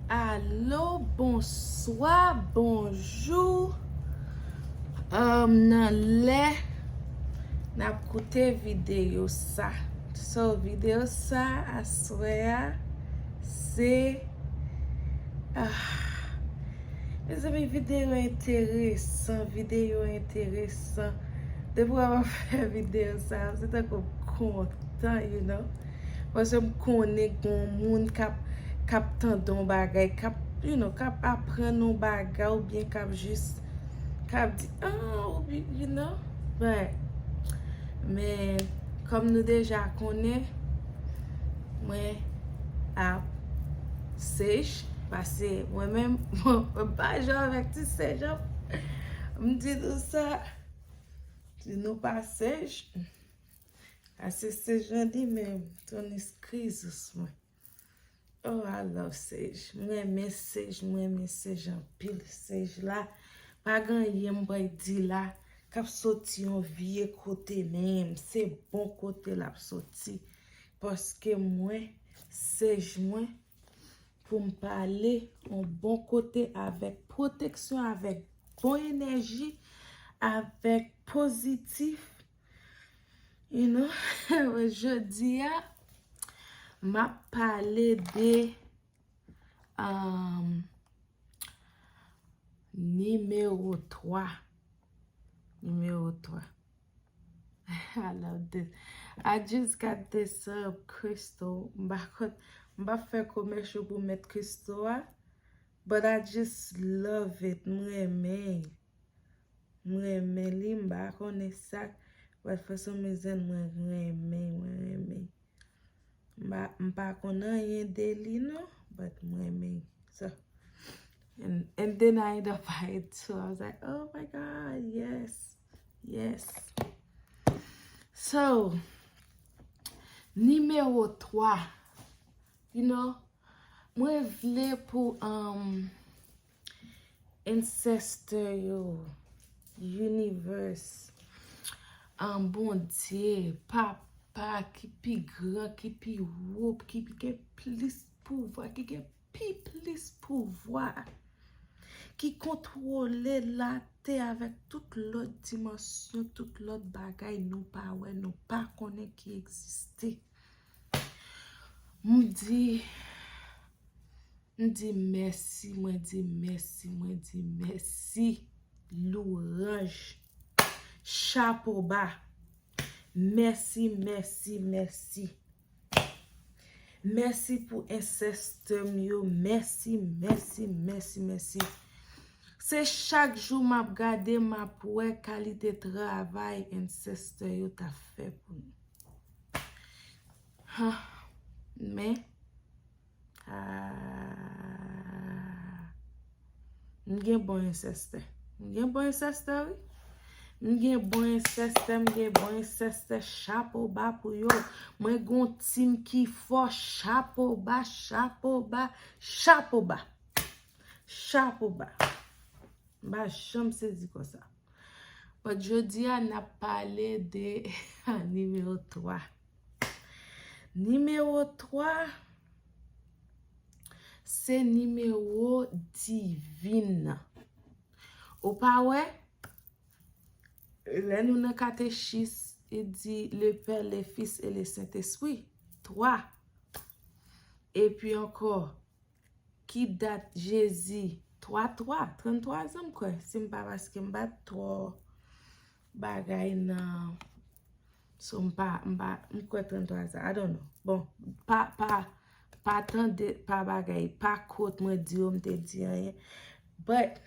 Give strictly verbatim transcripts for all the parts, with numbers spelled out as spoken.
Alo, bonswa, bonjou. Um, nan lè n ap koute videyo sa. So, videyo sa, aswè a, se, ah, mezanmi, videyo enteresan, videyo enteresan. Depi w ap fè videyo sa, se tankou m kontan, you know. Paske m konnen gen yon moun k ap, k ap tande yon bagay, k ap, you know, k ap aprann yon bagay, oubyen k ap jis, k ap di, ah, oubyen, you know. But, men, kòm nou deja konnen, mwen ap sej, paske mwen menm, mwen pa jwe avèk ti sej an. M di nou sa, si nou pa sej, a se sej an li menm, Tonis Krizous mwen. Oh, I love sej. Mwen renmen sej, mwen renmen sej anpil. Sej la, pa gen anyen m pral di la k ap soti yon vye kote menm. Se bon kote l ap soti. Paske mwen, sej mwen, pou m pale yon bon kote avèk pwoteksyon, avèk bon enèji, avèk pozitif. You know, jodi a, m ap pale de, um, nimewo twa. Nimewo twa. I love this. I just got this, uh, crystal. M pa konn, m pa fè commercial pou mèt crystal a, but I just love it. M renmen. M renmen li, m pa konnen sa, but for some reason, mwen renmen, mwen renmen. M pa, m pa konn anyen de li non, but m renmen. So, and, and then I end up buy it too. I was like, oh my God, yes, yes. So, nimewo twa, you know, mwen vle pou, um, ancestor yo, universe, um, Bondye, Papa ki pi gran, ki pi wo, ki pi gen plis pouvwa, ki gen pi plis pouvwa, ki kontwole latè avèk tout lòt dimansyon, tout lòt bagay nou pa wè, nou pa konnen ki egziste. M di, m di mèsi, mwen di mèsi, mwen di mèsi. Louanj. Chapo ba. Mèsi, mèsi, mèsi. Mèsi pou ancestor m yo. Mèsi, mèsi, mèsi, mèsi. Se chak jou m ap gade, m ap wè kalite travay ancestor yo t ap fè pou nou. Ha, men, ah, m gen bon ancestor. M gen bon ancestor, wi. M gen bon ancestor, m gen bon ancestor. Chapo ba pou yo. Mwen gen yon team ki fò. Chapo ba, chapo ba, chapo ba. Chapo ba. M pa janm sezi konsa. But jodi a, n ap pale de nimewo twa. Nimewo twa, se nimewo divin nan. Ou pa wè? Lè nou nan katechis, li di le Père, le Fils et le Saint-Esprit. Twa. Epi ankò, ki dat Jezi? Twa twa, tranntwa zan m kwè, si m pa, paske m pa twò bagay nan, so m pa, m pa, m kwè tranntwa zan, I don't know. Bon, pa, pa, pa tande, pa bagay, pa quote mwen di yo, m te di anyen. But,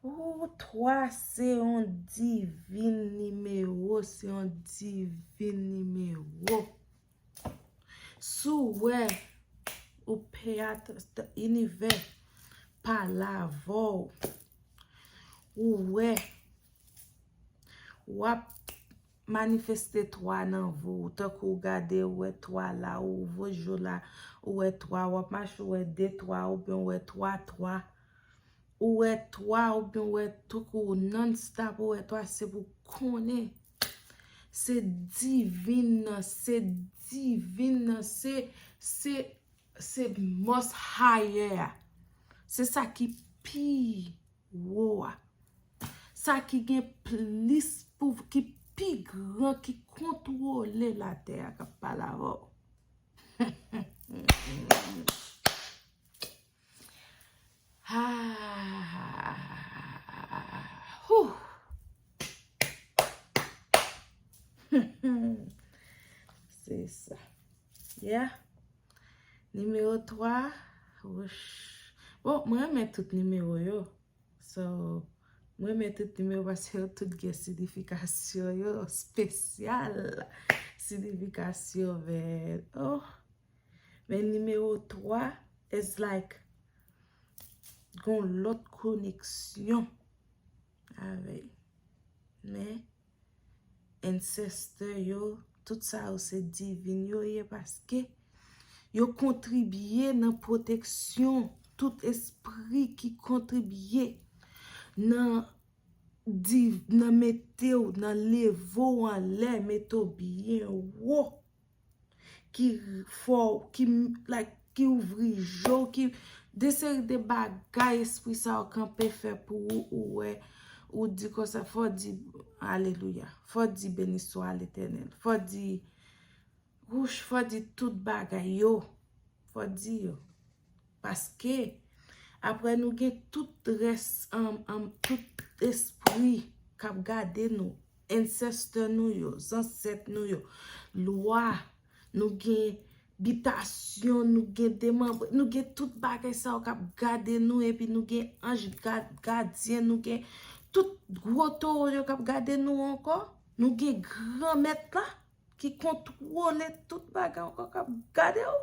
ou, twa se yon divin nimewo, se yon divin nimewo. Si w wè, ou pè a, t-, t-, inivè pale avè w, ou wè, w ap manifeste twa nan vi w, tankou w gade, ou wè twa la, ou ouvri je w la, ou wè twa, w ap mache, ou wè de twa, oubyen ou wè twa twa. Ou wè twa, oubyen ou wè tankou non-stop, ou wè twa, se pou konnen. Se divin nan, se divin nan, se, se, se Most Higher a. Se sa ki pi wo a. Sa ki gen plis pou, ki pi gran, ki kontwole latè a k ap pale avè w. Ah, huh. Se sa. Yeah. Nimewo twa. Wouch. Bon, mwen renmen tout nimewo yo. So, mwen renmen tout nimewo paske yo tout gen siyifikasyon yo espesyal. Siyifikasyon, man. Oh. Men nimewo twa is like gon lòt koneksyon avè l. Men ancestor yo, tout sa yo se divin yo ye paske yo kontribye nan pwoteksyon tout espri ki kontribye nan div, nan mete w, nan leve w anlè, mete w byen wo, ki fè w, ki, like, ki ouvri je w, ki de seri de bagay espri sa yo kanpe fè pou ou, ou wè, ou di konsa, fò w di, alelouya, fò w di, beni swa Letènèl, fò w di, wouch, fò w di tout bagay yo, fò w di yo. Paske, apre nou gen tout rès, um, um, tout espri k ap gade nou, ancestor nou yo, zansèt nou yo, lwa, nou gen bitasyon, nou gen demanbre, nou gen tout bagay sa yo k ap gade nou, epi nou gen anj gad, gadyen, nou gen tout gwo towo yo k ap gade nou ankò, nou gen Granmèt la ki kontwole tout bagay ankò k ap gade w.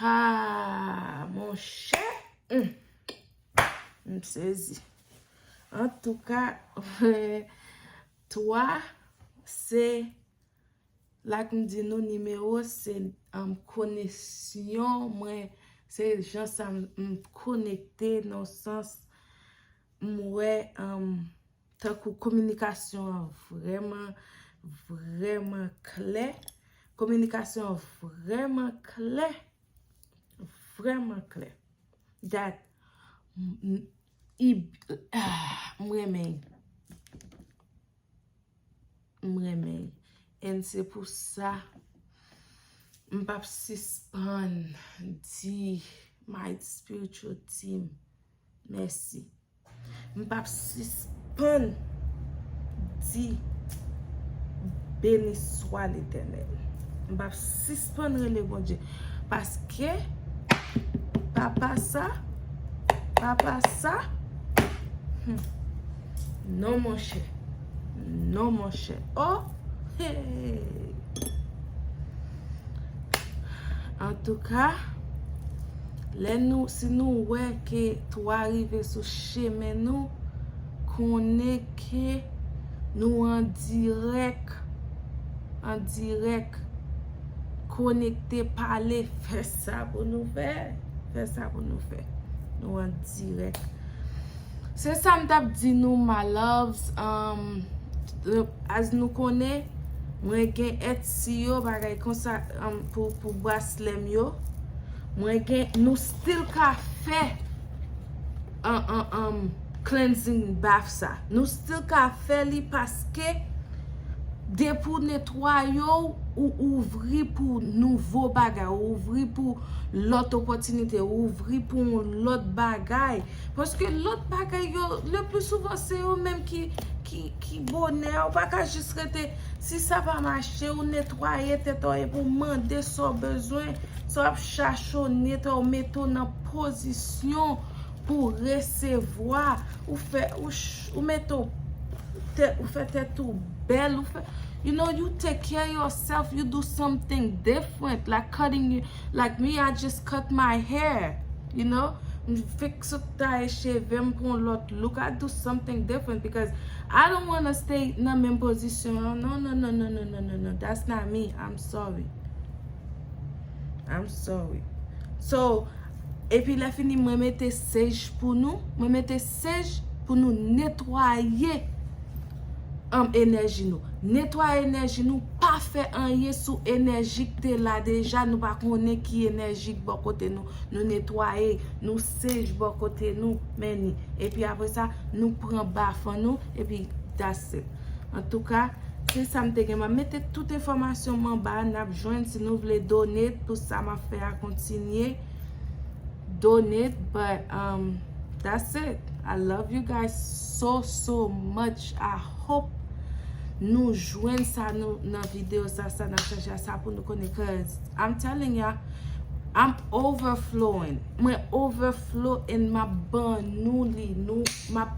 Ah, monchè. Hmm. M sezi. Antouka, twa, se, like m di nou, nimewo, se, um, koneksyon mwen, se jan sa m, m konekte nan sans m wè, um, tankou kominikasyon an vrèman, vrèman klè. Kominikasyon an vrèman klè. Vrèman klè. That, m, m, i, ah, m renmen. M renmen. And se pou sa, m p ap sispann di my spiritual team mèsi. M p ap sispann di, beni swa Letènèl. M p ap sispann rele Bondye. Paske, papa sa, papa sa, hmm, non, monchè. Non, monchè. Oh, hey. Antouka, lè nou, si nou wè ke twa rive sou chemen nou, konnen ke nou an dirèk, an dirèk, konekte, pale, fè sa pou nou fè, fè sa pou nou fè. Nou an dirèk. Se sa m t ap di nou, my loves. Um, as nou konnen, mwen gen Etsy yo, bagay konsa, um, pou, pou braslè m yo. Mwen gen, nou still ka fè, um, um, um, cleansing bath sa. Nou still ka fè li paske depi w netwaye w, ou ouvri pou nouvo bagay, ou ouvri pou lòt opòtinite, ou ouvri pou yon lòt bagay. Paske lòt bagay yo, le pli souvan, se yo menm ki, ki, ki bonè. Ou pa ka jis rete, si sa pa mache, ou netwaye tèt ou epi w mande sa w bezwen, sa w ap chache w, netwaye w, mete w nan pozisyon pou w resevwa, ou fè, ou ch-, ou mete w tèt, ou fè tèt ou bèl, ou fè, you know, you take care of yourself, you do something different, like cutting you, like me, I just cut my hair, you know, m fèk sot taye cheve m pou yon lòt look, I do something different because I don't wanna stay nan menm pozisyon an, non, non, non, that's not me, I'm sorry. I'm sorry. So, epi lè fini, mwen mete sej pou nou. Mwen mete sej pou nou netwaye. um, enèji nou. Netwaye enèji nou, pa fè anyen sou enèji k te la deja, nou pa konnen ki enèji k bò kote nou. Nou netwaye, nou sej bò kote nou, men ni. Epi apre sa, nou pran bafon nou, epi that's it. Antouka, se sa m te gen. M ap mete tout enfòmasyon m anba, n ap jwenn si nou vle donate pou sa m ap fè a kontinye. Donate, but um, that's it. I love you guys so, so much. I hope nou jwenn sa nou nan videyo sa, sa n ap chache a, sa pou nou konnen, cause I'm telling y'all, I'm overflowing. Mwen overflow and m ap ban nou li. Nou, m ap,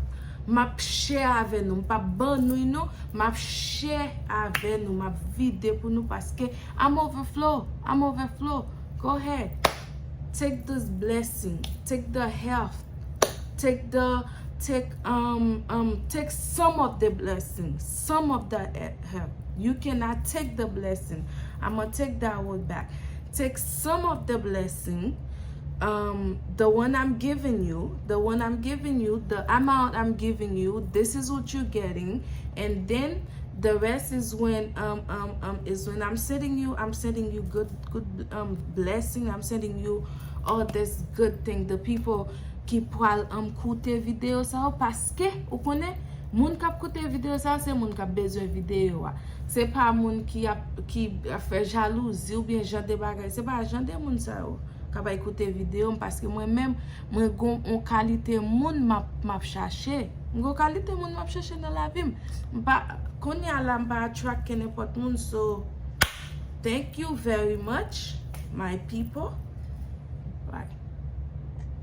m ap share avè nou. M p ap ban nou li non. M ap share avè nou. M ap vide pou nou paske I'm overflow. I'm overflow. Go ahead. Take this blessing. Take the health. Take the take um um take some of the blessing, some of the eh, help. You cannot take the blessing. I'm gonna take that word back. Take some of the blessing, um, the one I'm giving you, the one I'm giving you, the amount I'm giving you. This is what you're getting, and then the rest is when um um um is when I'm sending you, I'm sending you good good um blessing. I'm sending you all this good thing. The people ki pral um, koute videyo sa yo, paske ou konnen moun k ap koute videyo sa yo se moun k ap bezwen videyo a. Se pa moun ki ap ki ap fè jalouzi oubyen jan de bagay. Se pa jan de moun sa yo k ap al koute videyo m, paske mwen menm mwen gon yon kalite moun m ap m ap chache. M gon kalite moun m ap chache nan lavi m. M pa kounye a la m pa attract nenpòt moun, so thank you very much, my people.